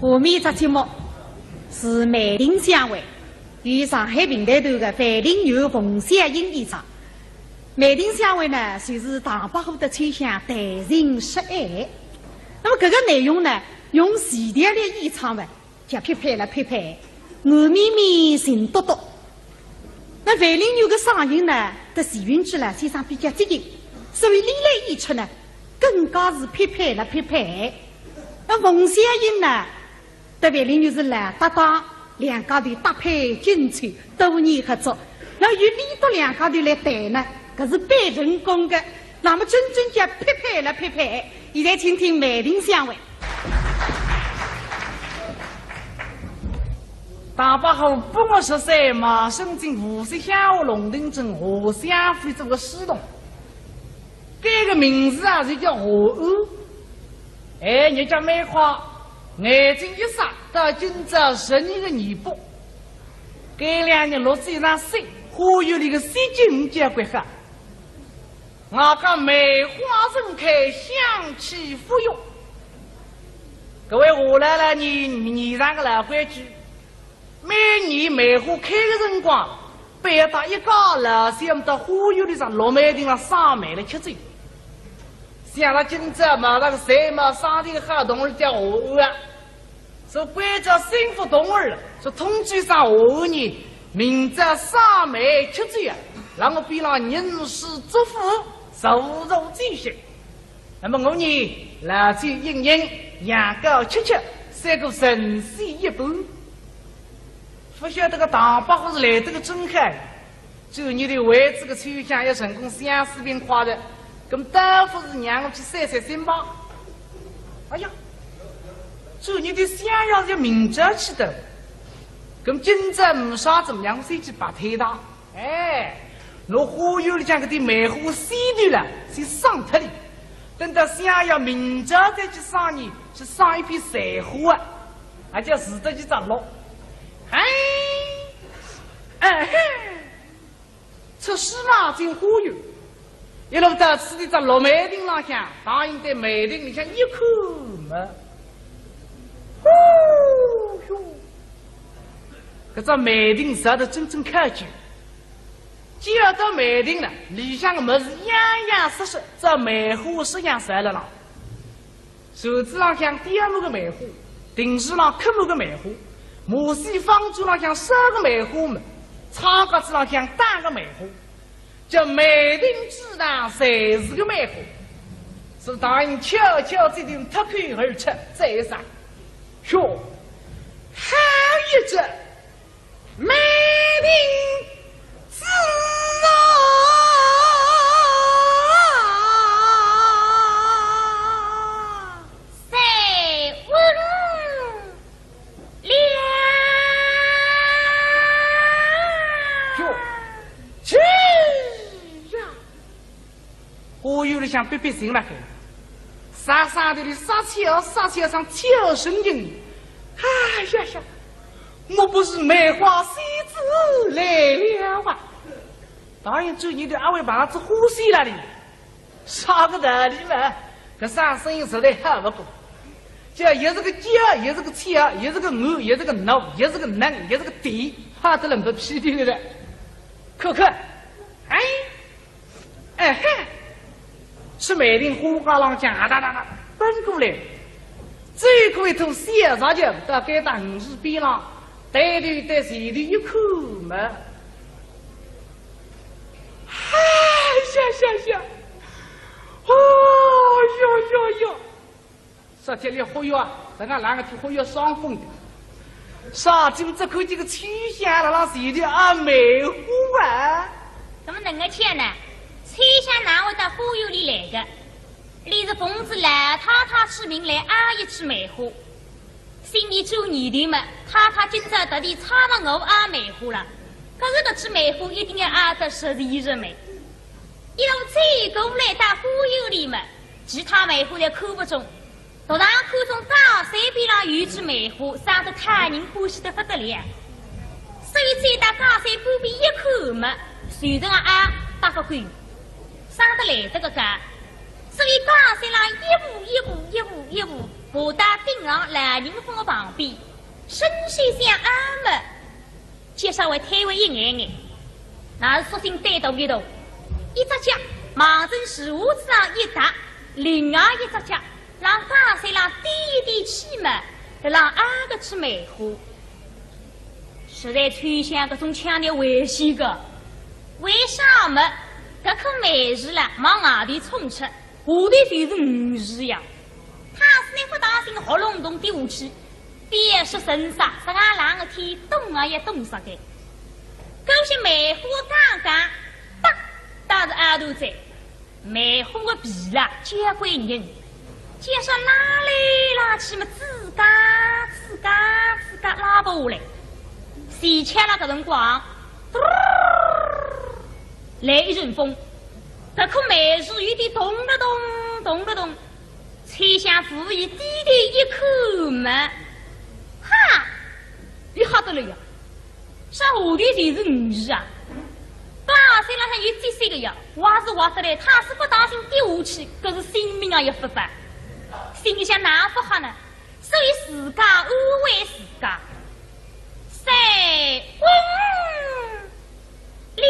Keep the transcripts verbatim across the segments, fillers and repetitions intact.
下面一只节目是梅亭相会，由上海评弹团的范林元、冯小英演唱。梅亭相会呢，就是唐伯虎搭秋香谈情说爱。那么搿个内容呢，用徐调来演唱的，叫匹配了匹配，软绵绵，情笃笃。 那范林元个嗓音呢，搭徐云志老先生比较接近，所以俚来演出呢，更加是匹配了匹配。那冯小英呢，搭范林元是老搭档，两家头搭配精彩，多年合作。那由俚笃两家头来弹呢，搿是蛮成功的。那么真正叫匹配了匹配。现在请听梅亭相会。 唐伯虎八月十三，卖身进无锡乡下龙亭镇华相府里做个书童。搿个名字啊，就叫华安。哎，日脚蛮快，眼睛一眨，到今朝十二月廿八。搿两日落仔场雪，花园里个雪景交关好。 外加梅花盛开，香气馥郁。搿位华老老呢，年上个老规矩，每年梅花开个辰光，必要带一家老小到花园里向落梅亭浪赏梅了吃酒。想到今朝嘛，搿个谁嘛，赏梅个好同事叫华安啊。 说关照心腹童儿，说通知声华安呢，明朝赏梅吃酒啊，让我边浪吟诗作赋，助助酒兴。那么我呢，老酒饮饮，羊羔吃吃，赛过神仙一般。勿晓得个唐伯虎是来得个真快。 周日头为仔个秋香要成功相思并快的，搿么倒不如让我去散散心吧。哎呀，周日头相约是要明朝去的，搿么今朝没啥怎么样，我先去白天的。哎，拿花园里向搿点梅花先留了，先赏脱哩。等到相约明朝再去赏呢，去赏一批残花啊，也叫自得其乐。哎，哎嘿。 出书房进花园，一路到此地只落梅亭浪向，唐寅对梅亭里向一看嘛，哦哟，搿只梅亭造得真正考究。既然到梅亭了，里向个物事样样式式，照梅花式样侪辣浪。 柱子浪向吊满个梅花，亭子浪刻满个梅花，磨细方砖浪向烧个梅花末，窗格子浪向打个梅花，叫梅亭之上侪是个梅花。是唐寅悄悄嘴里脱口而出，再一声，哟，好一只 梅亭之上侪闻了。哟，去呀！ 花园里向别别静了海，煞煞地里煞气啊，煞气啊，像气啊神经。哎呀呀，我不是梅花仙子来了啊！当然，最近的阿会把那只花仙来哩，啥个道理嘛？搿声声音实在好不过，叫也是个叫，也是个气啊，也是个饿，也是个闹，也是个冷，也是个甜，哈得人不屁的了。看看，哎， 哎嘿，出梅亭花街浪向啊哒哒哒奔过来，走过一头小石桥，到该搭鱼池边浪，抬头对前头一看嘛，哎呀呀呀，哦哟哟哟！ 说起来好远啊，人家啷个去好远赏风的。啥今朝看见个秋香辣辣前头啊梅花啊？怎么能够讲呢？秋香哪会到花园里来的？伊是奉仔老太太之命来啊一枝梅花，心里做念头嘛，太太今朝特地差了我啊梅花了，可是搿枝梅花一定要啊得十全十美。一路走过来到花园里嘛，其他梅花侪看不中， 独是看中假山边浪有一枝梅花，生得讨人欢喜得不得了。所以走到假山旁边一看嘛，随着啊搭个勾，生得来得个高。所以假山浪一步一步一步一步，我到病床老人峰的旁边，伸手想按摩，就稍微推扳一眼眼，那是索性单独一头，一只脚望准树椏子上一踏，另外一只脚让架势浪踮一踮起嘛，让按个去梅花。实在秋香搿种腔调危险个，为啥么？搿棵梅树啦，往外头冲出， 下头就是鱼池呀。倘使倷勿当心喉咙洞跌下去，覅说人啥，实梗冷个天，冻啊也冻煞个。搿些梅花刚刚，哒，打着耳朵哉，梅花个皮啦，交关韧，就说拉来拉去嘛，吱嘎吱嘎吱嘎拉勿下来。恰巧辣搿辰光，嘟儿，来一阵风， 搿棵梅树有点动了动，动了动，秋香无意低头一看嘛，哈，伊吓得了呀！啥下头就是鱼池啊？架势浪向有积水个呀，滑是滑得来，倘使勿当心跌下去，搿是性命啊也勿保。心里想哪勿吓呢？所以自家安慰自家，三稳 了。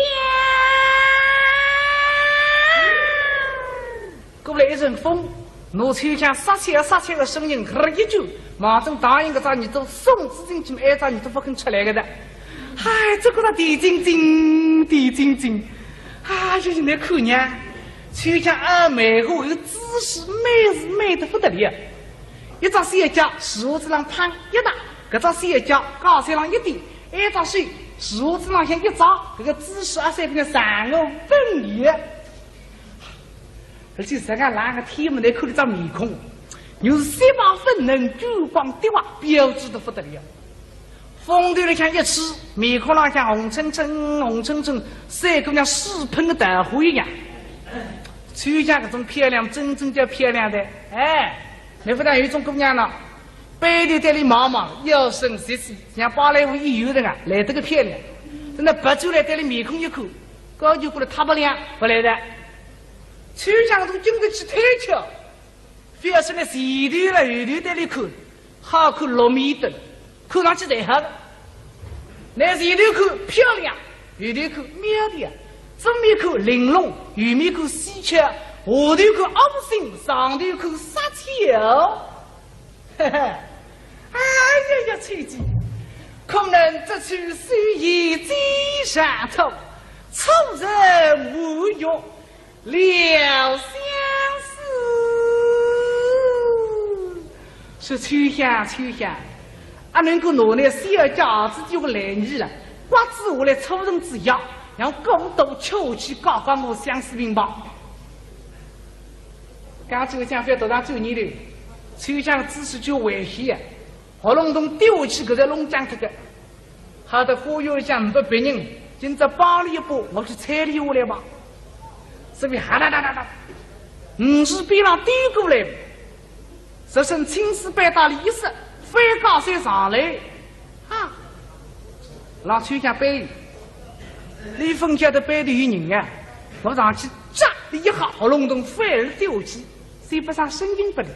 过来一阵风，拿秋香煞气煞气个声音，呵一句，望准大人搿只耳朵送仔进去，埃只耳朵勿肯出来个哉。哎，搿个是甜津津，甜津津。哎呀，现在看呀，秋香按梅花搿个姿势，美是美得不得了。 一只小脚，树椏子浪砰一踏，搿只小脚，架势浪一踮，埃只手，树椏子浪向一抓，搿个姿势啊，像个人物本样。而且实梗冷个天么，倷看伊只面孔，又是雪白粉嫩，珠光滴滑，标致得不得了。风头里向一吹，面孔浪向红澄澄，红澄澄，像个人水喷个桃花一样。秋香搿种漂亮，真正叫漂亮的，哎。 倷勿讲有种姑娘呢，背后对伊望望，腰身细细，像芭蕾舞演员一样，来得个漂亮。等到别转来对伊面孔一看，高就过来塌鼻梁，勿来的。秋香从经得起推敲，覅说倷前头了，后头对伊看，好看六面灯。 看上去侪好个。倷前头看漂亮，后头看苗条，左面看玲珑，右面看稀巧，下头看窝心，上头看煞气哦。嘿嘿，哎呀呀，秋姐，可能这次虽已经上头，错人无用。 了相思。说秋香，秋香，阿能够拿倷小脚子就个来你了，刮子下来出人之下，让孤独秋去搞搞我相思病吧。刚才我讲覅多大嘴里头，秋香姿势就危险啊，喉咙洞跌下去，搿才弄僵脱个。 好得花园里向呒不别人，今朝帮伊一把，我去搀伊下来吧。所以哈哒哒哒哒，鱼池边浪踮过来，只身青丝白带里一塞，翻架势上来，哈，让秋香背伊，伊勿晓得背后有人啊，我上去扎伊一下，喉咙洞反而跌下去。 算勿上身份不了。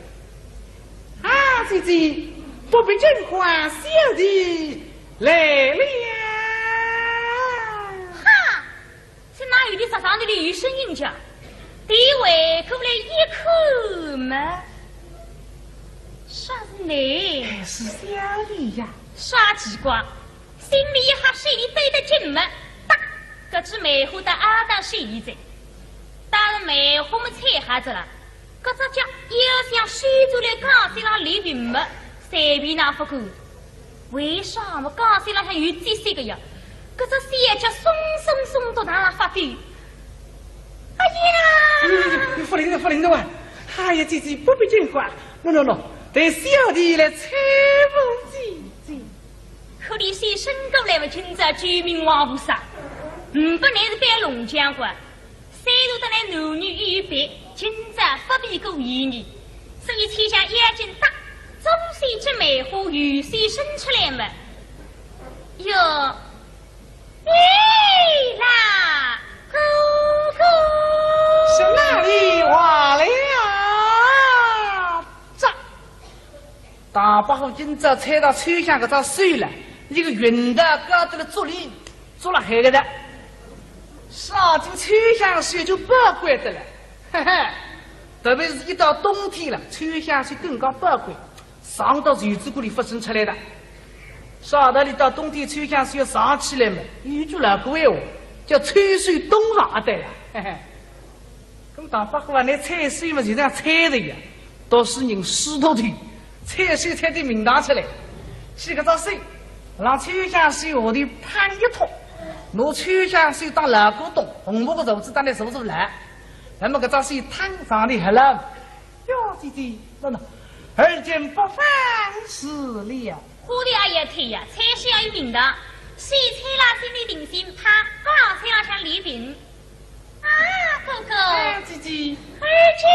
啊，姐姐，不必惊慌，小弟来了。哈，是哪有的啥上头的有声音叫？对回过来一看嘛，啥是你？哎，是小弟呀。啥奇怪？心里一吓，手里对得紧嘛，哒，搿只梅花搭阿搭手里哉。当然梅花么采好仔了。 搿只脚要想伸出来，架势浪立平么，随便哪勿敢。为啥么？架势浪向有积水个呀，搿只小脚松松松到哪发抖。哎呀！哎，勿灵了，勿灵了哇！哎呀，姐姐，不必惊慌，喏喏喏，待小弟来搀扶姐姐。可怜是伸过来么，今朝救命王菩萨，呒不倷是扮龙将军。 虽然得来男女有别，今朝勿比过以前，所以秋香要紧搭，左手执梅花，右手伸出来么。哟，咦啦，哥哥。是哪里话了呀？这唐伯虎今朝搀到秋香搿只手了，一个运道高得了足里，足了海个的。啥叫秋香手就宝贵的了，嘿嘿。特别是一到冬天了，秋香手更加宝贵，藏到袖子管里勿伸出来的。啥道理到冬天秋香手要藏起来嘛，有句老古闲话，叫“秋收冬藏”对了，嘿嘿。 搿么唐伯虎啊，拿搀手嘛，就像搀着一样，读书人书读透，搀手搀得名堂出来。搿只手，让秋香手下头攀一托，拿秋香手当老古董，红木个柱子当来坐坐来。那么搿只手摊上的好了，哟，姐姐，喏喏，而今不妨事了。 花头也要退呀，搀手也有名堂，手搀牢心里定心，他高山浪向练兵。啊，哥哥，哎，姐姐。而今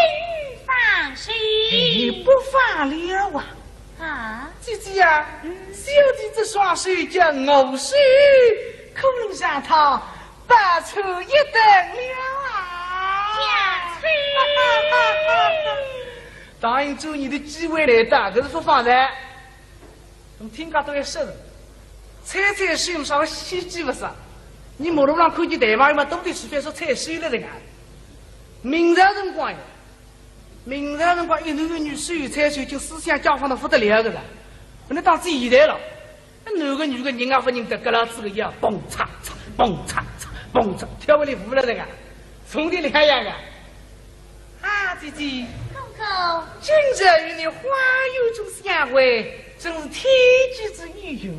方休。哎，不妨了啊。啊？姐姐呀，嗯。小姐这双手叫我手，可能让她白出一等了啊。呀，啐。当然做你的机会来的，可是不妨的。 侬听讲都要说的，搀搀手么啥个稀奇勿是？你马路上看见大妈嘛，都得随便说搀手了人啊。明朝辰光呀，明朝辰光一男一女手搀手，就思想解放得不得了个了。那当时现在了，那男个女个人啊不认得，搿老子个要蹦嚓嚓，蹦嚓嚓，蹦嚓，跳个里舞了人啊，从前两样啊。 啊，姐姐。哥哥。今日与你花园中相会，真是天赐之奇遇，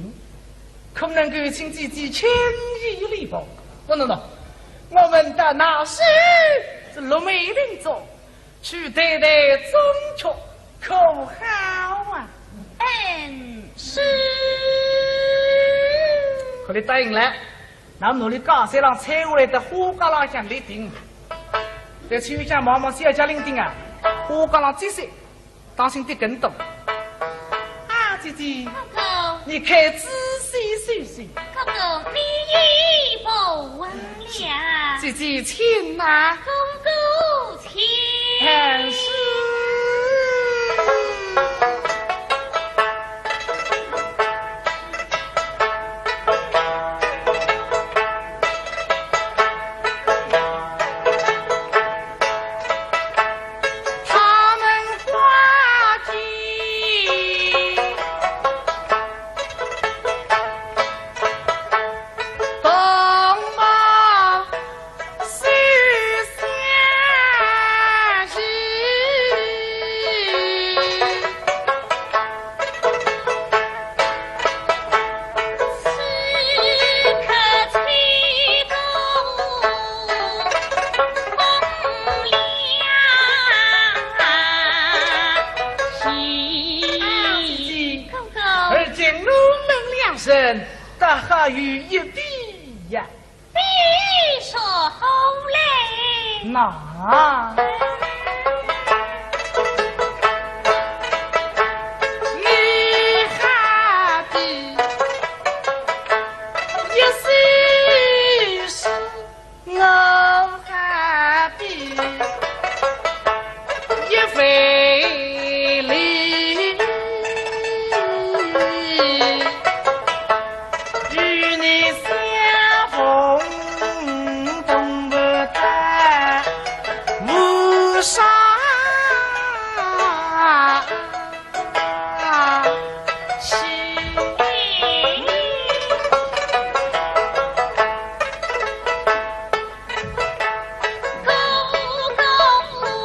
可能够请姐姐轻移礼否？喏喏喏，我们到那时是绿梅林中去对对衷曲，可好啊？嗯，是。可以答应了。 那么侬哩高山浪搀下来的花架浪向立定，在秋香望望小脚伶仃啊，花架浪急些，当心跌跟斗。啊，姐姐，哥哥。你可仔细细细。哥哥，你已不问了。姐姐，请啊。哥哥，请。哎，是。而今我们两人，大好有一比呀。 比说好嘞。那你好比一首诗，我好比一回礼。 与你相逢同不得无上喜。 哥哥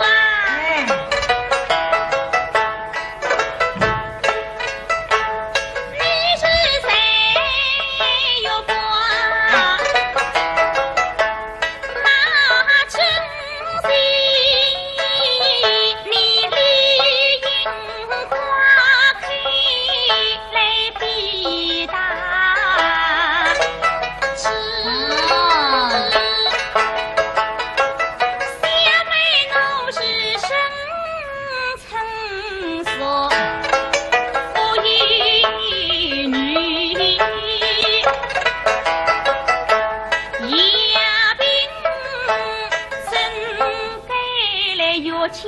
啊，哎。你是谁又不那真心，你的眼光可以来比达。 家。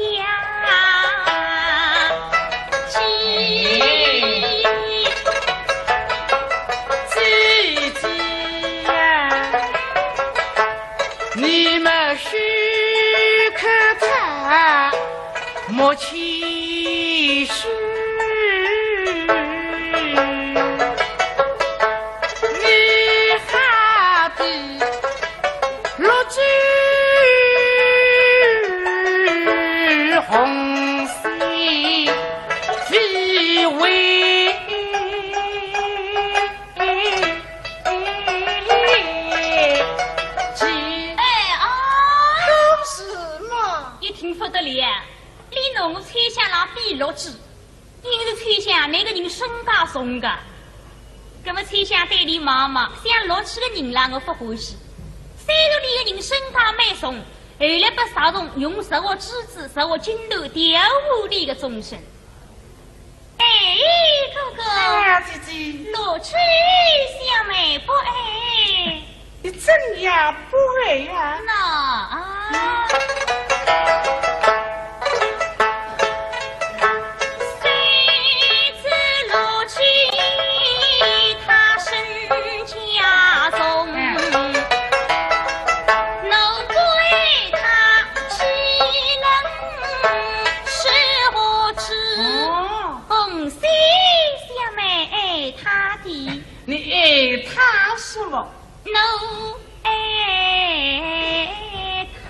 莫欺虚，你好比绿洲红溪非为己。哎啊！可是嘛。一听不得了，你拿我秋香来比绿洲，因为秋香那个人身价重个，那么秋香对你望望，像绿洲个人啦，我不欢喜。虽然你个人身价蛮重，后来被石崇用石磨猪子、石磨金头调戏你个终身。 哎，哥哥。哎呀，姐姐。绿洲小妹不爱。你怎样不爱呀？那啊。谁知绿洲她身价重，嗯。我对她岂能说无知？哦。 红溪小妹爱他的。你爱他什么？我爱他。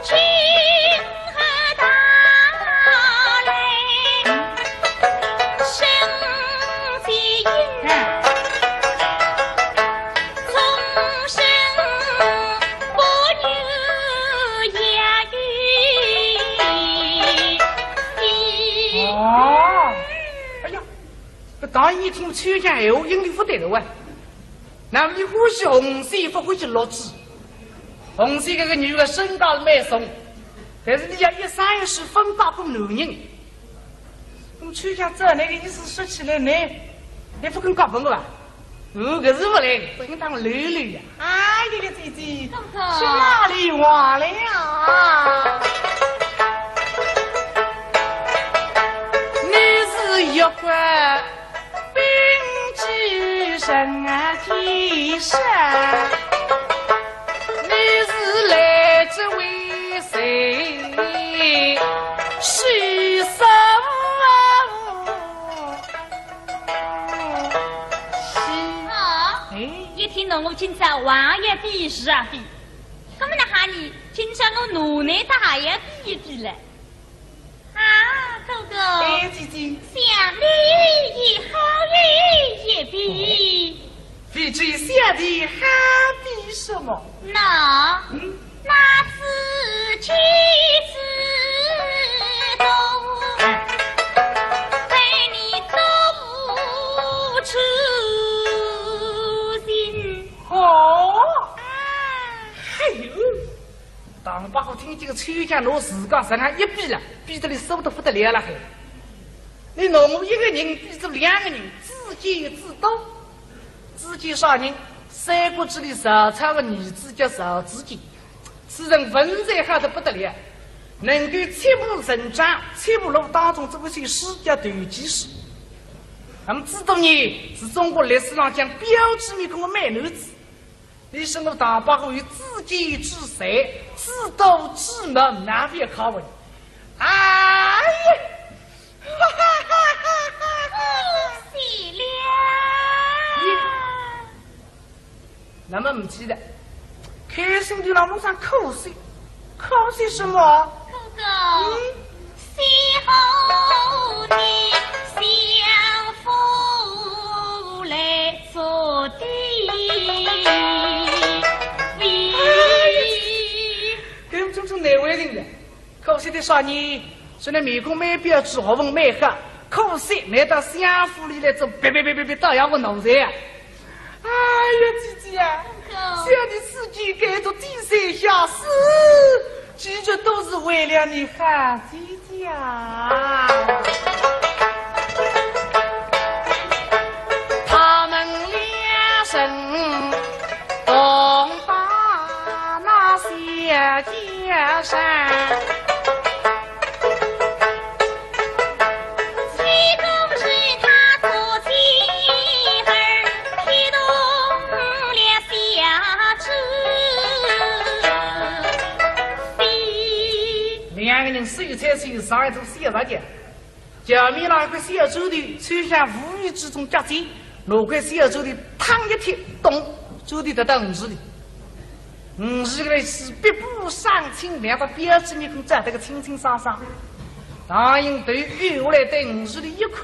今后到来，生死因。嗯。 终身不与也与哦，哎呀，搿大爷一听秋香闲话，心里勿对了哇。那么你欢喜红溪，勿欢喜绿洲？红溪搿个女的身价蛮重，但是你要一生一世分拨拨男人。 我们秋香照那个意思说起来呢，你不跟搞分个吧？哦，搿是勿来，不应当溜溜呀。哎呀，姐姐，哥哥。去哪里玩了呀？你是一块冰激神啊，激神。 你是来这为谁？是什么？啊，哎。一听到我今朝还要比，是啊比，那么哪哈呢？今朝我拿你搭还要比一比嘞。 啊，哥哥。哎，姐姐。想你也好有一比。哦。比起小弟还比什么？那，嗯？那知己知彼，哎。非你多不知心。哦。啊。哎呦。 唐伯虎听见个秋香拿自家实梗一比了，比得来受得不得了了还。你拿我一个人比着两个人，知己知彼。知己啥人？三国志里曹操个儿子叫曹子建，此人文才好得不得了，能够七步成章，七步路当中做一首诗叫《断机书》。那么知彼呢，是中国历史上讲标致面孔个美男子。 你说我唐伯虎有知己知彼，知彼知彼，哪会考问？哎呀！恭喜了。咦，那么不记得，开心的老路上可惜，可惜什么？哥哥。嗯？ 搿种种难为情的，可惜的啥呢？虽然面孔蛮标致，学问蛮好，可惜难到相府里来做别别别别别，倒要我奴才啊！ 哎呀，姐姐啊，哥哥。想你自己该做低三下四，其实都是为了你好姐姐啊。他们两人同把那小姐伤。 其中是他做妻儿，踢动了小子。是有才是有上一种小物件。前面那一块小砖头，秋香无意之中脚尖，那块小砖头嘡一踢，咚，砖头跌到河水里。河水里是碧波澄清，两只标致面孔照得个清清爽爽。唐寅头扭下来对河水里一看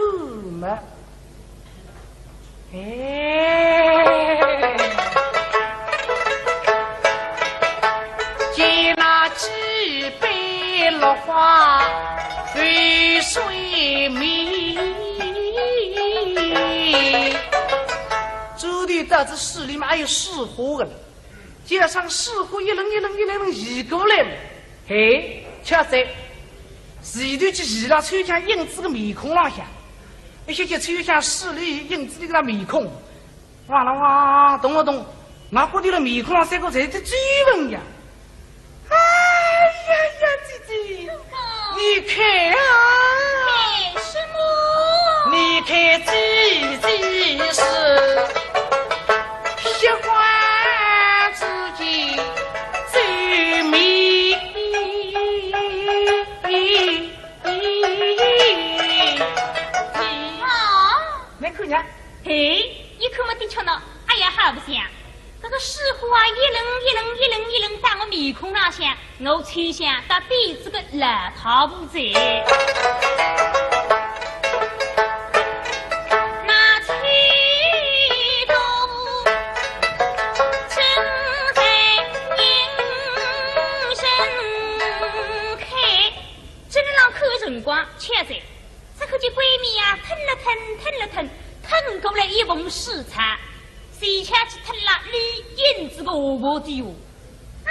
嘛， 哎，见那几瓣落花飞水面。砖头跌仔水里嘛，还有水花个了，加上水花一轮一轮一轮轮移过来嘛。嘿，巧哉，前头去移了秋香影子个面孔浪向，一歇歇秋香水里影子里个面孔 哇啦哇，动啊动，我觉得了面孔上三个侪是皱纹呀。哎呀呀，姐姐，哥哥，你看啊，看什么？你看姐姐是雪花之间最美。啊，没看见？ 嘿，一看么的确呢，哎呀，好不像。搿个水花啊，一轮一轮一轮一轮打我面孔浪向，我秋香倒变仔个老太婆哉。那秋香正在迎春开，正浪看辰光，巧哉。 只看见闺蜜呀，腾了腾，腾了腾，腾过来一蓬水草，恰巧去腾了绿影子个下巴底下。啊，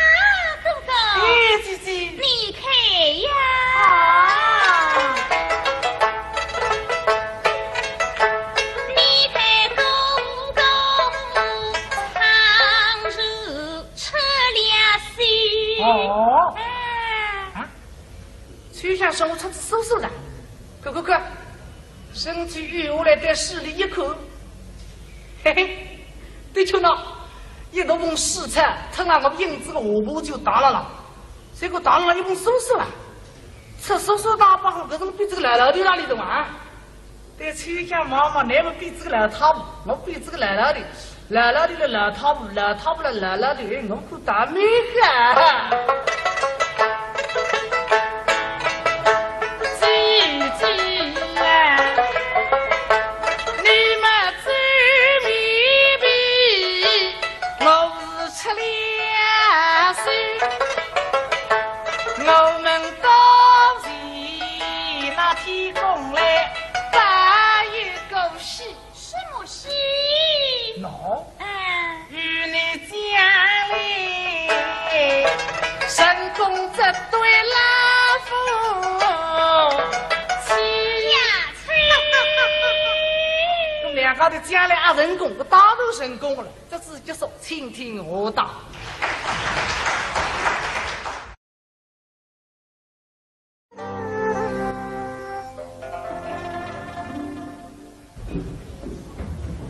哥哥，哎，姐姐，你看呀。啊。你看哥哥，倘若出了手。哦。哎。啊？ 秋香说我出仔手手了，看看看，身体扭下来对水里一看，嘿嘿，的确呢，一大蓬水草，腾了我影子个下巴就打了了，结果打了一蓬手手啊，出手手打不好，搿种比这个老老头哪里懂啊？ 对秋香望望，乃末比仔个老太婆，我比仔个老老头，老老头了老太婆，老太婆了老老头，哎，我看大美个。姐姐啊，你们最美丽，我是吃了水，我们到底那天公来。 打一个戏。什么戏？喏，啊。与你讲嘞，成功这对老夫妻。呀，我们两家头将来也成功，我当然成功了。这次结束，请听下档。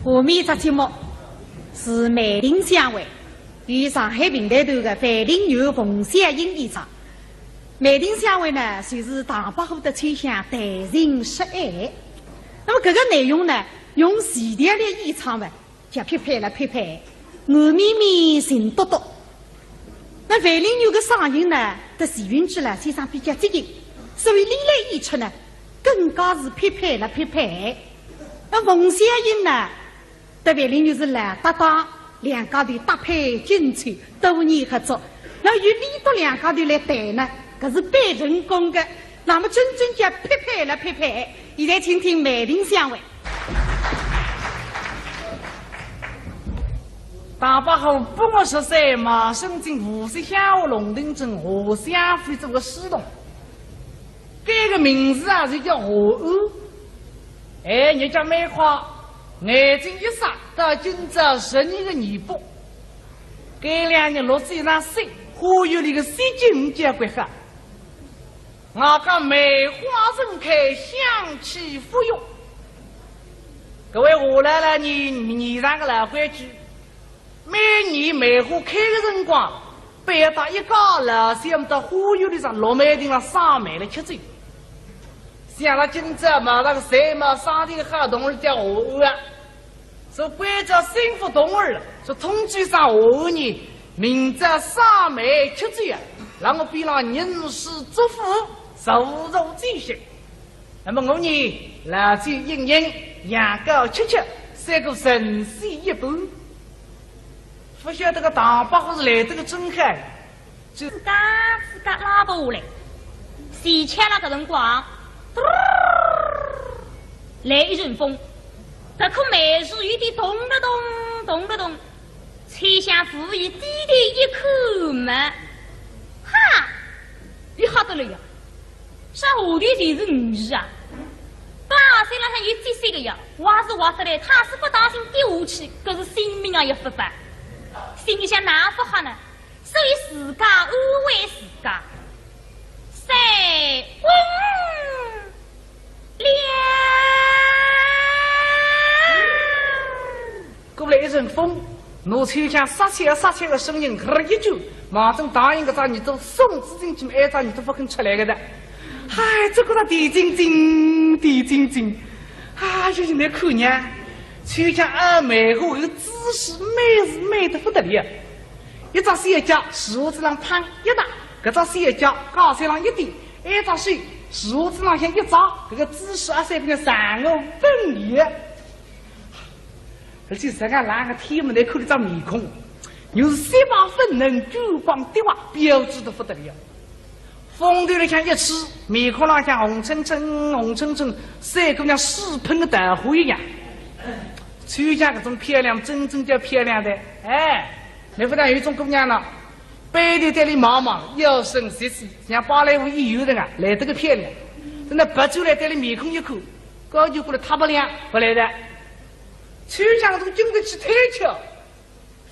下面一只节目是梅亭相会，由上海评弹团的范林元、冯小英演唱。梅亭相会呢，就是唐伯虎搭秋香谈情说爱。那么搿个内容呢，用徐调来演唱的， 叫匹配了匹配，软绵绵、情笃笃。那范林元个嗓音呢，搭徐云志老先生比较接近，所以俚来演出呢，更加是匹配了匹配。那冯小英呢，搭范林元是老搭档，两家头搭配精彩，多年合作。那由俚笃两家头来弹呢，搿是蛮成功的。那么真正叫匹配了匹配。现在请听梅亭相会。 唐伯虎八月十三卖身进无锡乡下龙亭镇华相府做个书童。改个名字啊，就叫华安。哎，日脚蛮快，眼睛一眨，到今朝十二月廿八。搿两日落仔一场雪，花园里个雪景交关好。 外加梅花盛开，香气馥郁。搿位华老老呢，年上个老规矩，每年梅花开个辰光，背搭一家老小到花园里向落梅亭浪赏梅来吃酒。想了今朝嘛，那个谁嘛，上天好，同日叫下雨啊。说关照心腹童儿了，说通知上下呢，明朝赏梅吃酒啊，让我边浪吟诗作赋，助助精神。那么我呢，老酒饮饮，羊羔吃吃，赛过神仙一般。勿晓得个唐伯虎是来得个真好， 自家自家拉勿下来。恰巧辣搿辰光，嘟儿，来一阵风，搿棵梅树有点动了动，动了动，秋香无意低头一看嘛，哈，伊吓得了呀！啥下头侪是鱼啊？大山浪向有积水个呀，滑是滑得来，倘使勿当心跌下去，搿是性命啊也勿保。心里想哪勿吓呢？ 所以自家安慰自家，三分两。过来一阵风，拿秋香煞气煞气个声音，呵一句，马上答应搿只耳朵送仔进去，埃只耳朵勿肯出来个的。哎，这个地精精，地精精，啊，就是那看呢，秋香啊，梅花个姿势美是美得不得了。 一只小脚，树枝浪砰一搭，搿只小脚架子浪一点，一只手，树枝浪向一抓，搿个姿势啊，像个上个本也。而且人家哪个天门来看了张面孔，又是雪白粉嫩，珠光滴滑，标致得不得了。风头里向一吹，面孔浪向红澄澄，红澄澄，赛过像水喷个桃花一样。秋香搿种漂亮，真正叫漂亮的，哎。 侬勿讲有种姑娘呢，背后对伊望望，腰身细细，像芭蕾舞演员一样，来得个漂亮。等到别转来对伊面孔一看，高就过来塌不亮，勿来的。秋香从经得起推敲，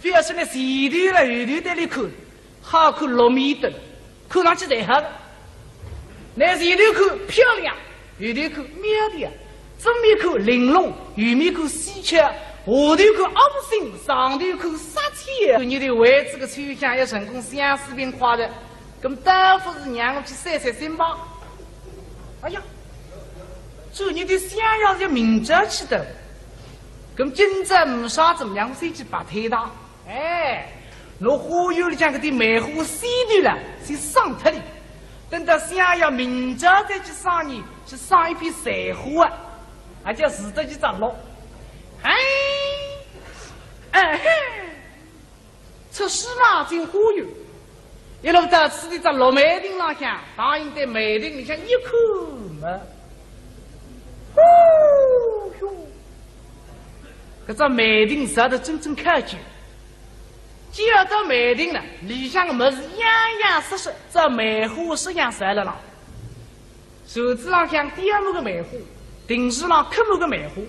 覅说呢前头了后头对伊看，好看落眉的，看上去才好。 拿前头看漂亮，后头看苗条，正面看玲珑，后面看稀缺，下头看窝心，上头看煞气。你的位置个秋香也成功相思病快的，搿么倒不如让我去散散心吧。哎呀，这你的想要是明朝去的，搿么今朝没啥怎么样，我先去白推他。 哎，拿花园里向搿点梅花先留了，先赏脱了。等到想要明朝再去赏呢，去赏一批残花啊，也叫自得其乐。哎，哎嘿，出书房进花园，一路到此地只落梅亭浪向，唐寅对梅亭里向一看嘛，哦哟，搿只梅亭造得真正考究。 既然到梅亭了，里向个物事样样式式，只梅花式样侪辣浪。柱子浪向吊满个梅花，亭子浪刻满个梅花，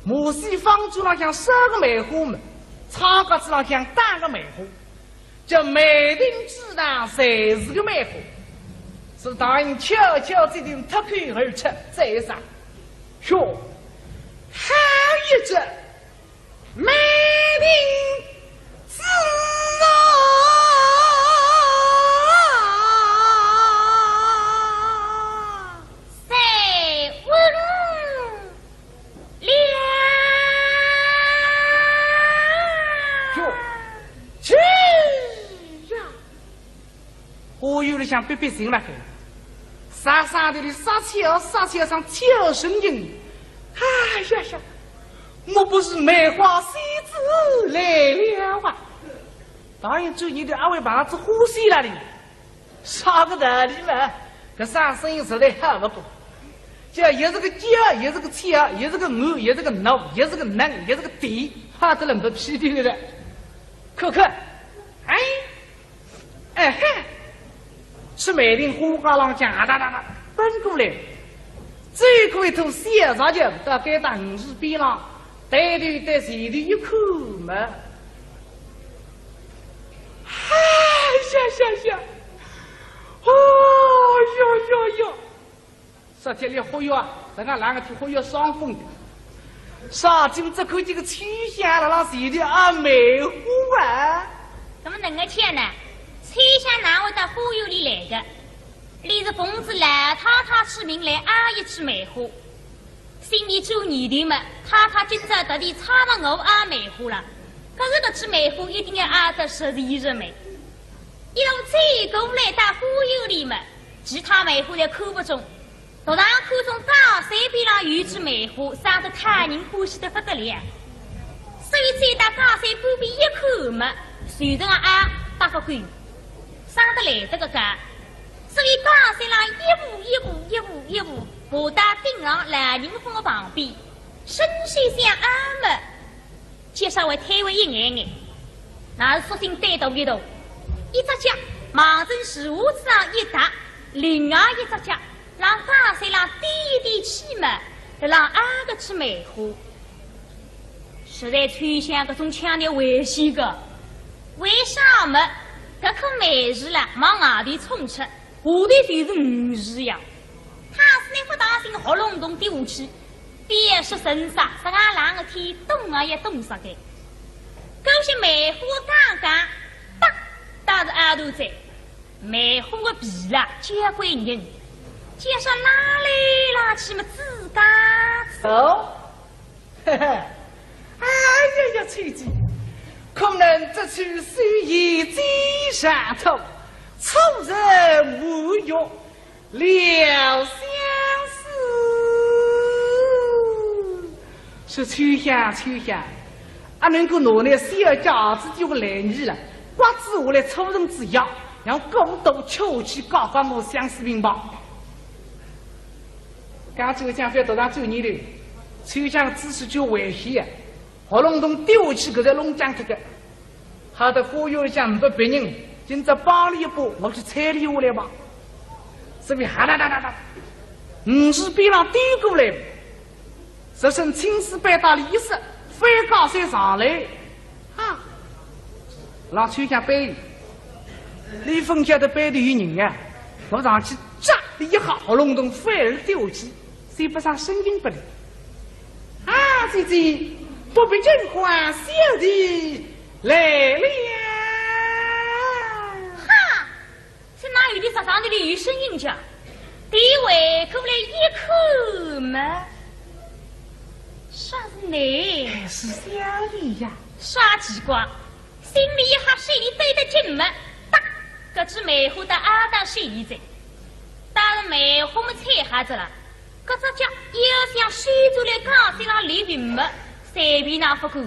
马戏方桌浪向烧个梅花么，窗格子浪向打个梅花，叫梅亭之上侪是个梅花。是唐寅悄悄这顿脱口而出，赞赏。哟，好一只！ 梅亭之上，三分两。哟，去呀！ 花园里向逼逼静了海，煞煞的哩煞气啊，煞气啊，像气声音。哎呀呀，我不是梅花仙子来了啊！唐寅转念头，阿会碰着仔花仙了哩，啥个道理嘛？搿声声音实在吓勿过。叫也是个叫，也是个气啊，也是个饿，也是个闹，也是个冷，也是个甜，吓得人不屁颠的了。看看，哎， 哎嘿，出梅亭花架浪向啊哒哒哒奔过来，走过一头小石桥，到该搭亭子边浪，抬头对前头一看嘛，哎呀呀呀，哦哟哟哟！ 啥体里忽悠啊，人家哪个去忽悠伤风的？啥今朝看见个秋香辣辣前头啊梅花啊？怎么能个去呢？秋香哪会到花园里来个？俚是奉仔老太太之命来拗一枝梅花。心里转念头么，太太今朝特地差着我拗梅花了，可是搿枝梅花一定要拗得十全十美。一路走过来到花园里么，其他梅花侪看勿中， 独是看中假山边浪有一枝梅花，生得讨人欢喜得不得了。所以走到假山旁边一看么，随手拗搭个够，生得来得个高。所以假山浪一步一步，一步一步，爬到顶浪老人峰个旁边，伸手想拗么， 脚稍微推扳一眼眼，乃是索性胆大一大，一只脚望准树槐子上一踏，另外一只脚让假山浪踮一踮起么，让拗搿枝梅花。实在秋香搿种腔调危险个，为啥么？搿棵梅树啦，往外头冲出， 下头就是鱼池呀。倘使倷勿当心，豁隆咚跌下去，覅说沉杀，实梗冷个天，冻啊也冻煞个。搿些梅花刚刚，啪，搭是拗断哉，梅花个皮啦，交关韧，脚上拉来拉去么，吱嘎吱。哦， 嘿嘿，哎呀呀，秋姐，可能这次是一箭上头，错人无用，料相思。是秋香，秋香，阿能够拿那小脚子就来你了，刮子下来凑成子腰，让孤独秋去搞搞我相思病吧。刚才我讲覅得上酒泥头，秋香姿势就危险啊。 豁隆咚跌下去，搿才弄僵脱个。好得花园里向呒不别人，今朝帮俚一把，我去搀俚下来吧。所以哈哒哒哒哒，鱼池边浪踮过来，只身青丝白带里一塞，翻假山上来。啊，让秋香背，俚勿晓得背头有人啊，我上去扎俚一下，豁隆咚反而跌下去。 算不上身份不灵。啊，姐姐，不必惊慌，小弟来了。哈，是哪有的？啥上头里有声音叫？对回过来一看嘛，啥是你？哎，是小弟呀。啥奇怪？ 心里一吓，手里对得紧么，哒，搿枝梅花搭阿当手里哉。但是梅花么采好哉了，搿只脚要想伸出来假山浪立平么，随便哪勿敢。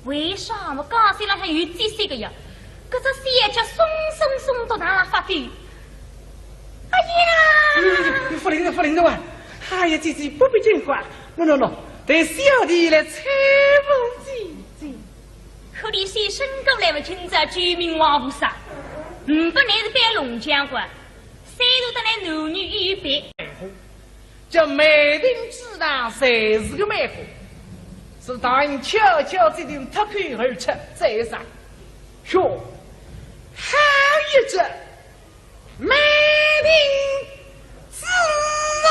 为啥么？假山浪向有积水个呀，搿只小脚松松松到哪能发抖？哎呀！哎，勿灵了，勿灵了哇！哎呀，姐姐，不必惊慌，喏喏喏，待小弟来搀扶姐姐。 可怜是伸过来么，今朝救命王菩萨，呒不倷是扮龙将军，虽然得来男女有别。这梅亭之上侪是个梅花，是大人悄悄这顿脱口而出，再三。哟，好一只 梅亭之上，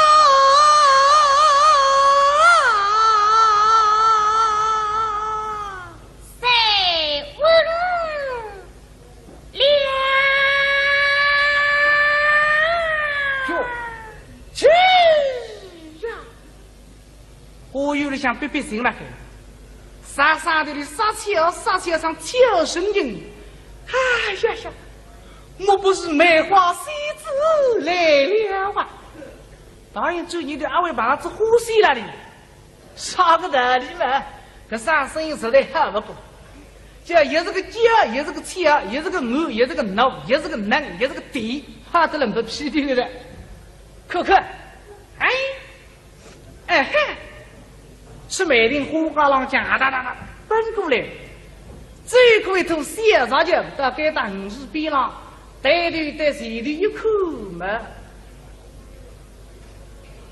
谁闻了？哟，这呀！ 花园里向逼逼静了海，啥啥的哩啥巧啥巧上巧声音。哎呀呀，我不是梅花仙子来了啊！当然，最近的阿会把子呼吸了哩，啥个道理嘛？搿啥声音实在好不过，这也是个叫，也是个巧，也是个饿，也是个闹，也是个冷，也是个甜，怕得人不屁的了。看看，哎， 哎嘿，是梅亭花架浪向啊哒哒哒奔过来，走过一头小石桥，到该搭鱼池边浪，抬头对前头一看嘛，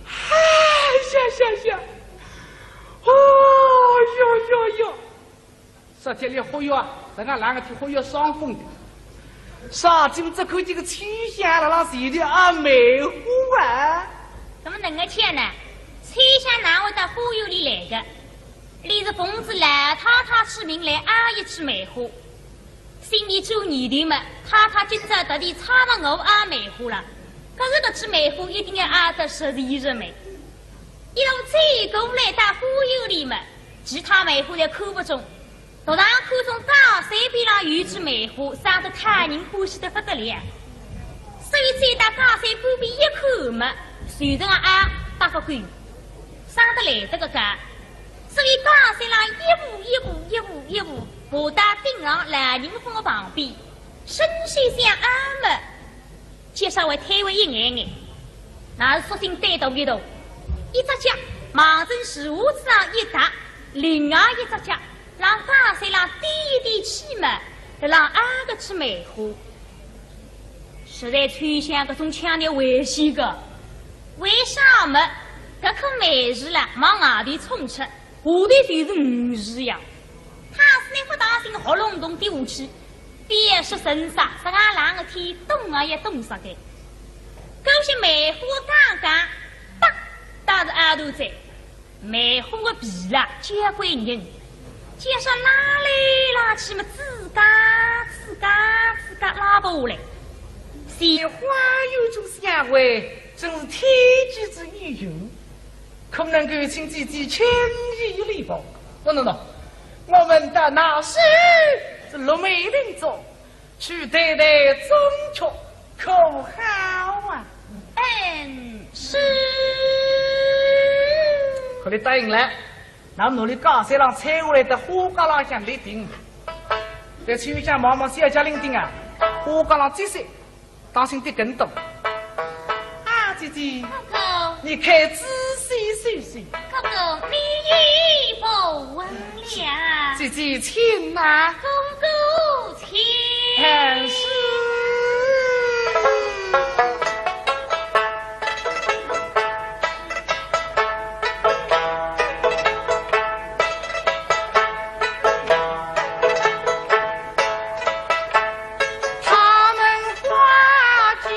哎呀呀呀，哦哟哟哟！ 说起来忽悠啊，人家啷个去忽悠伤风的。啥今朝看见个秋香了，那是有点啊梅花啊。怎么能够讲呢？秋香哪会到花园里来的？俚是奉仔老太太之命来拗一枝梅花。心里做念头嘛，太太今朝特地差了我熬梅花了，可是搿枝梅花一定要熬得十全十美。一路走过来到花园里嘛，其他梅花侪看勿中，独是看中假山边浪有一枝梅花，生得讨人欢喜得不得了。所以走到假山旁边一看嘛，随便啊，搭勿够，生得来得个高。所以假山浪一步一步，一步一步，爬到顶上烂泥峰个旁边，伸手想啊嘛， 就稍微推扳一眼眼，那是索性单独一头，一只脚望准树桠子上一踏，另外一只脚让假山浪踮一踮起嘛，辣浪啊搿枝梅花。实在秋香搿种腔调危险个，为啥么？搿棵梅树啦，往外头冲出， 下头就是鱼池呀。倘使倷勿当心，豁隆咚跌下去，覅说沉杀，实梗冷个天，冻啊也冻煞个。搿些梅花刚刚，哒，搭是阿头在，梅花个皮啦，交关韧，就说拉来拉去嘛，吱嘎吱嘎吱嘎拉勿下来。梅花有种香味，真是天赐之异哟。 可能够请姐姐轻移一步。喏喏喏，我们到那时是落梅林中去对对中秋，可好啊？嗯，是。可你答应了，那么拿俚假山浪拆下来个花架浪向立定，在秋香望望小脚伶仃啊，花架浪接些， 当心跌跟斗。啊，姐姐，哥哥，你可仔细细细。哥哥，你已不问了。姐姐，请呐。哥哥，请。哎，是。 他们花季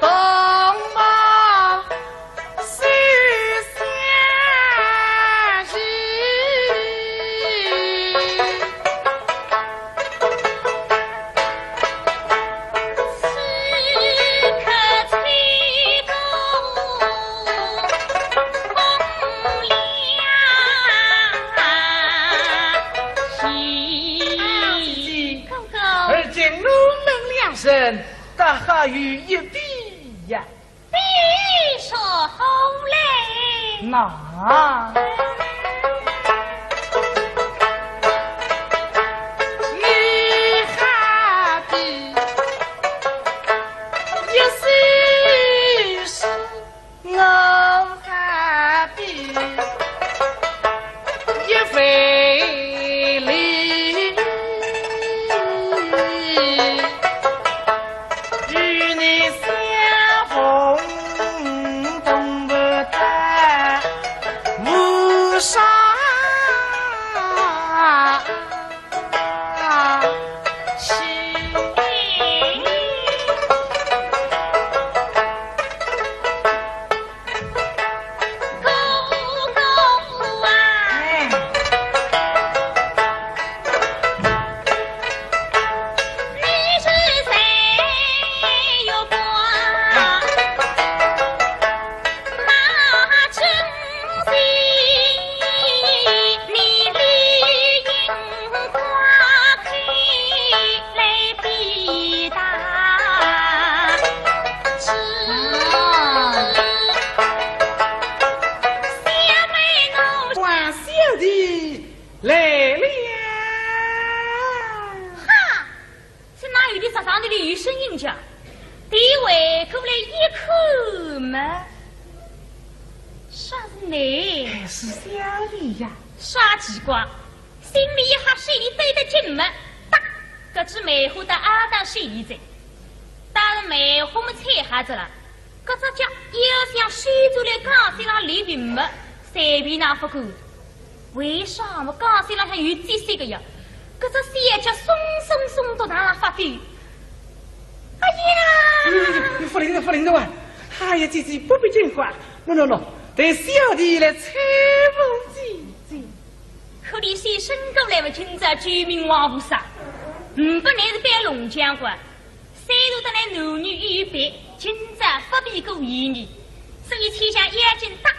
冬末收香时。 哥哥，而今我们两人，大好有一比呀。 比说好嘞。那你好比一首诗，我好比一回礼。 与你相逢东吴大无上。 王小弟来了。哈！是哪有的？啥上头里有声音叫？对回过来一看嘛，啥是你？哎，是小弟呀。啥奇怪？ 心里一吓，手里对得紧么，哒，搿枝梅花搭阿搭手里哉。当然梅花么采好哉了，搿只脚要想收转来假山浪立定么，随便哪勿够。为啥么？假山浪向有积水个呀，搿只小脚松松松到哪发抖。哎呀！哎，勿灵了，勿灵了啊！哎呀，姐姐，不必惊慌。喏，喏，喏，待小弟来搀扶姐姐。可怜先生过来么，今朝救命王菩萨，呒不倷是扮龙将军，虽然得来男女有别，今朝不便过意呢，所以且将腰间搭，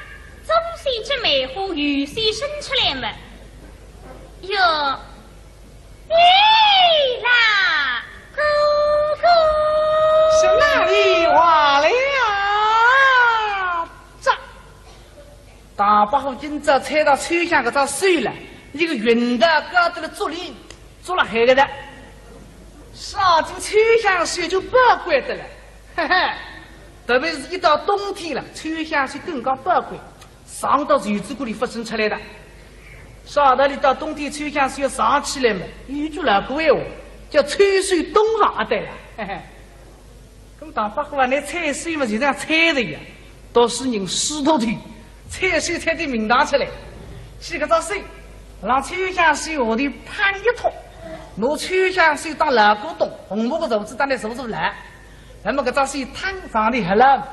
总算这梅花由先伸出来么。哟， 咦啦，哥哥。是哪里话来啊？这大伯虎今朝搀到秋香搿只手了，一个云的高头的竹林，竹了海个的。上进秋香手就宝贵的了，嘿嘿，特别是一到冬天了，秋香手更加宝贵。 藏到袖子管里勿伸出来的。啥道理到冬天秋香手要藏起来嘛，有句老古闲话，叫“秋收冬藏”啊，对了，嘿嘿。那么大伯虎啊，拿搀手嘛，就像搀着一样，倒是人湿漉漉，搀手搀得名堂出来。搿个只手，让秋香手下头攀一托，拿秋香手当老古董，红木个柱子当来坐坐来。那么搿只手摊上头好了，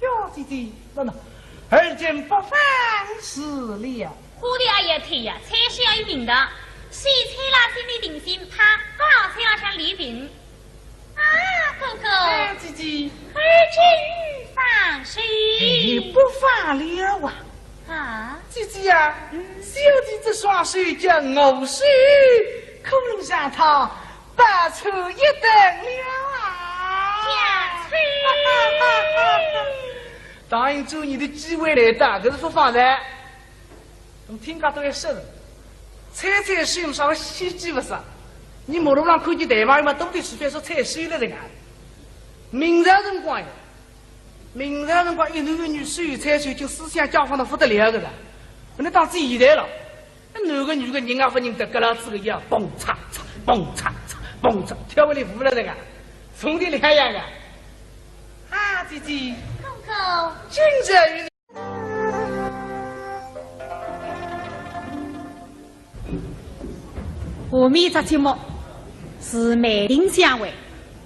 哟，姐姐，那那，而今不妨事了。花头也要退呀，搀手也要名堂，手搀了心里定心，怕高山浪向离平。啊，哥哥。哎，姐姐。而今勿妨事。哎，不妨了啊。啊？姐姐呀，嗯。小弟这双手叫我手，可能让它 白出一等了啊！白出。答应做你的机会来的，可是勿放的。我们听讲都要说的，猜猜是有啥个稀奇不是？你马路上看见大妈嘛，都得随便说猜是了这个。明朝辰光呀，明朝辰光一男一女手牵手，就思想解放得不得了个了。那当时现在了， 那男个女个人啊，勿认得，搿老子个腰，蹦嚓嚓，蹦嚓嚓，蹦嚓，跳勿离舞了这个，从的两样个。啊，姐姐，哥哥，今日与你。下面一只节目是梅亭相会，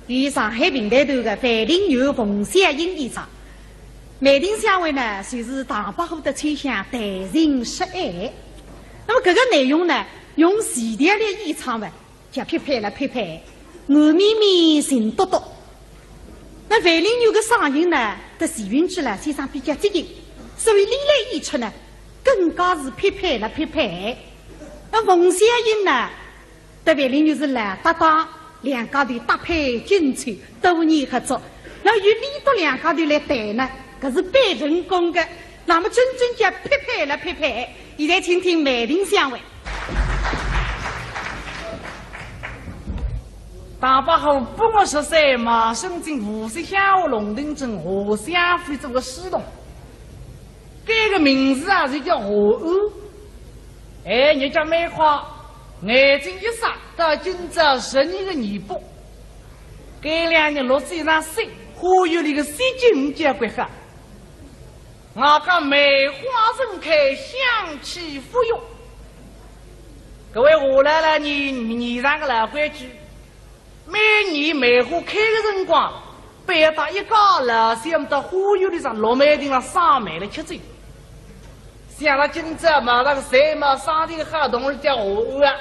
由上海评弹团的范林元、冯小英演唱。梅亭相会呢，就是唐伯虎搭秋香谈情说爱。 那么搿个内容呢，用徐调来演唱嘛，叫匹配了匹配，软绵绵，情笃笃。那范林元个嗓音呢，搭徐云志老先生比较接近，所以俚来演出呢，更加是匹配了匹配。那冯小英呢， 搭范林元是老搭档，两家头搭配精彩，多年合作。那由俚笃两家头来谈呢，搿是蛮成功个。那么真正叫匹配了匹配，现在请听梅亭相会。唐伯虎八月十三，卖身进无锡乡下龙亭镇华相府做个书童。 搿个名字啊，就叫华安。哎，日脚蛮快，眼睛一眨，到今朝十二月廿八。搿两日落仔场雪，花园里个雪景交关好。外加梅花盛开，香气馥郁。搿位华老老呢，年上个老规矩， 每年梅花开个辰光，必带一家老小到花园里向落梅亭浪赏梅了吃酒。想了今朝马上个赛马赏梅个好同儿叫华安啊，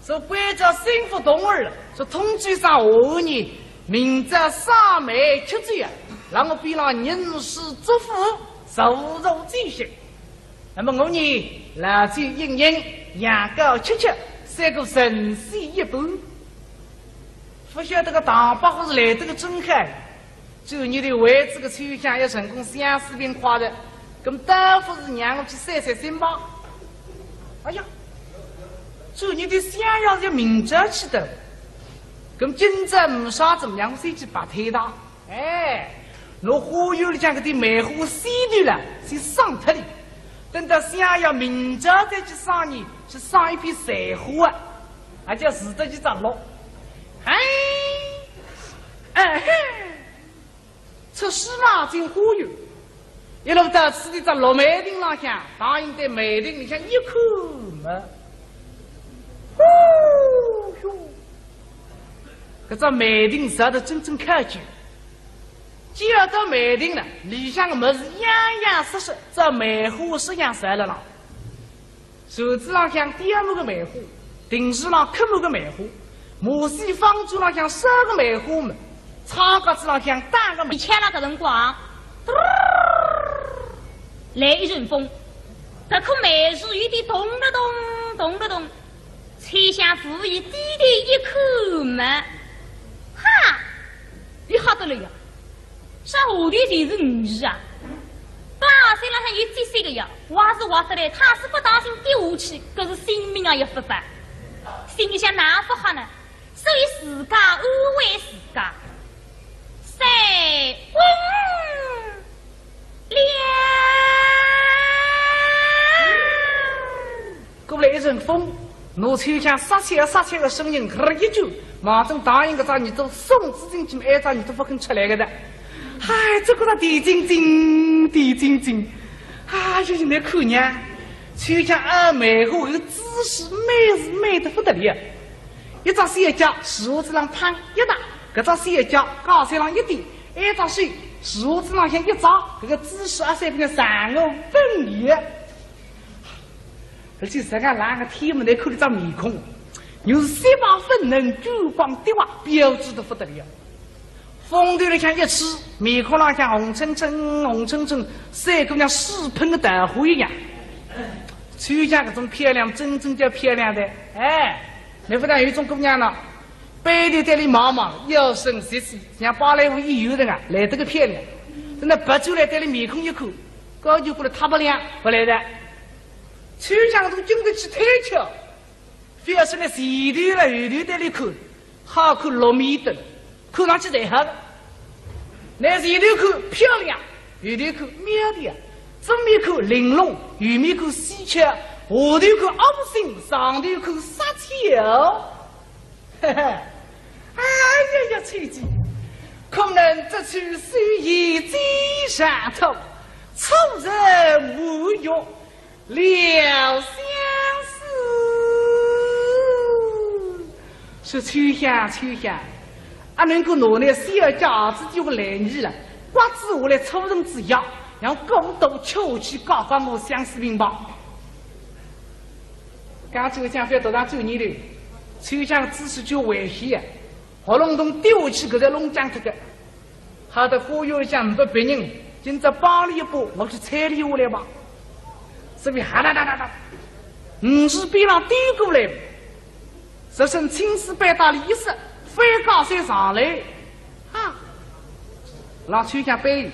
说关照心腹同儿，说通知声华安呢，明朝赏梅吃酒啊，让我边浪吟诗作赋，助助酒兴。 那么我呢，老酒饮饮，羊羔吃吃，赛过神仙一般。勿晓得个唐伯虎是来得个真好，转日头为仔个秋香要成功相思并快的，搿么倒勿如让我去散散心吧。哎呀，转日头相爷要明朝去的，搿么今朝没啥怎么样，我先去白推他。 哎，拿花园里向搿点梅花先头了，先赏脱哩。等到相爷明朝再去赏呢，去赏一批残花啊，也叫自得其乐。哎，哎嘿，出书房进花园，一路到此地只落梅亭浪向，唐寅对梅亭里向一看嘛，哦哟，搿只梅亭造得真正考究。既然到梅亭了，里向个物事样样式式，只梅花式样侪辣浪。桌子浪向点满个梅花，亭子浪刻满个梅花，马戏方桌浪向烧个梅花么，窗格子浪向打个梅。你看了搿辰光，嘟儿，来一阵风，搿棵梅树有点动了动，动了动。 秋香无意低头一看么，哈，伊吓得了呀！啥下头侪是鱼啊？大山浪向有积水个呀，滑是滑得来，倘使勿当心跌下去，搿是性命啊也勿保。心里想哪勿吓呢？所以自家安慰自家，三分 了。过来一阵风，拿秋香杀气杀气个声音，呵一句，马上答应搿只耳朵送仔进去，埃只耳朵勿肯出来个的。嗨，这个地精精，地精精，哎呀，现在看呀，秋香啊，梅花搿个姿势美是美得不得了。一只小脚，树枝浪砰一搭，搿只小脚，高山浪一点， 埃只手，树枝浪向一抓，搿个姿势啊，三分的上个稳也。而且自家冷个天么，来看伊只面孔，又是雪白粉嫩，珠光滴滑，标致得不得了。风头里向一吹，面孔浪向红澄澄、红澄澄，赛过像水喷个桃花一样。秋香搿种漂亮，真正叫漂亮的。哎，侬勿讲有种姑娘呢， 背对对伊望望，腰身细细，像芭蕾舞演员一样啊，来得个漂亮。等到别转来对伊面孔一看，高就过来塌不亮，勿来的。秋香都经得起推敲，覅说呢，前头了后头对伊看，好看六面灯，看上去侪好。拿前头看漂亮，后头看苗条，正面看玲珑，后面看稀缺，下头看恶心，上头看煞气哦。 嘿嘿，哎呀呀，秋姐，可能这次虽已经上头，初入无月，料相思。说秋香，秋香，阿能够拿那小脚子丢个来你了，刮子下来抽人子腰，让过度秋去搞搞我相思病吧。刚才我讲覅读上嘴里头，秋香姿势就危险啊。 喉咙洞丢下去，搿才弄僵脱个。好得花园里向呒不别人，今朝帮伊一把，我去搀伊下来吧。所以哈哒哒哒哒，五十边浪丢过来，这身青丝白带里一塞，翻高山上来。啊，让秋香背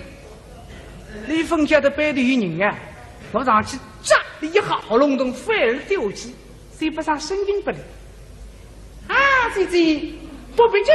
伊，伊勿晓得背头有人啊，我上去扎伊一下，喉咙洞反而丢下去，算不上声音不灵。啊，姐姐，不必惊